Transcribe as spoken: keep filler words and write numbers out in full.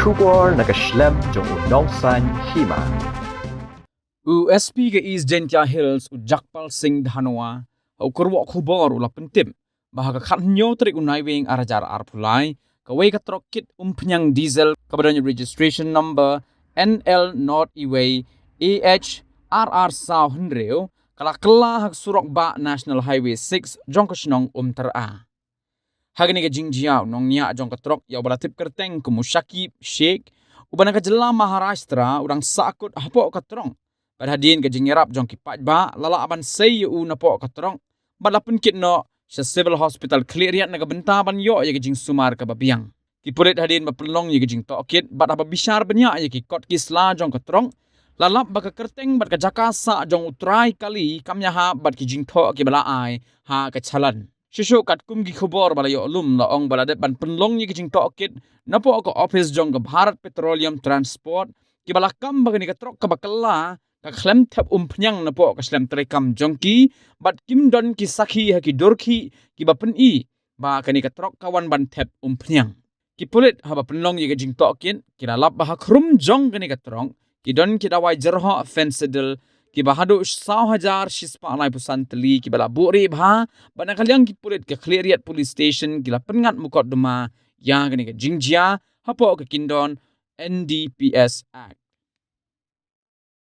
Khubor na ka shlem jong u Nongsaiñ Hima. U S P ka East Jaintia Hills u Jagpal Singh Dhanoa ha u kyrwoh khubor u la pyntip ba ha ka khathynñiew tarik u Naiwieng ar hajar arphew lai, kawei ka trok kit umphniang diesel kaba don registration number N L not iwei A H R R saw hynriew ka la kylla ha ka surok bah National Highway six jong ka shnong Umtyra. Ha kane ka jingjia u nongñiah jong ka trok ïa uba la tip kyrteng kum u Shakib Sheikh, uba na ka jylla Maharashtra, u dang sahkut hapoh ka trok. Bad hadien ka jingïarap jong ki paidbah, la lah ban sei ïa u napoh ka trok bad la pynkit noh sha Civil Hospital Khliehriat na ka bynta ban ïoh ïa ka jingsumar kaba biang. Ki pulit hadien ba pynlong ïa ka jingtohkit bad haba bishar bniah ïa ki kot ki sla jong ka trok, la lap ba ka kyrteng bad ka jaka sah jong u trai kali kam ïahap bad ki jingthoh kiba la ai ha ka challan. Shuh shuh katkum ki khubor ba la ïoh lum, la ong ba la dep ban pynlong ïa ka jingtohkit napoh ka ophis jong ka Bharat Petroleum Transport, kiba la kam ba kane ka trok kaba kylla ka khlem thep umphniang napoh ka shlem treikam jong ki, bad kim don ki sakhi ha ki dur khih kiba pyni ba kane ka trok ka wan ban thep umphniang. Ki pulit haba pynlong ïa ka jingtohkit ki la lap ba ha khrum jong kane ka trok ki don ki dawai jyrhoh fentanyl kiba haduh saw hajar shispah laiphew san tylli kiba la buhrieh bha, bad na ka liang ki pulit ka Khliehriat Police Station ki la pynngat mukotduma ïa kane ka jingjia hapoh ka kyndon N D P S Act.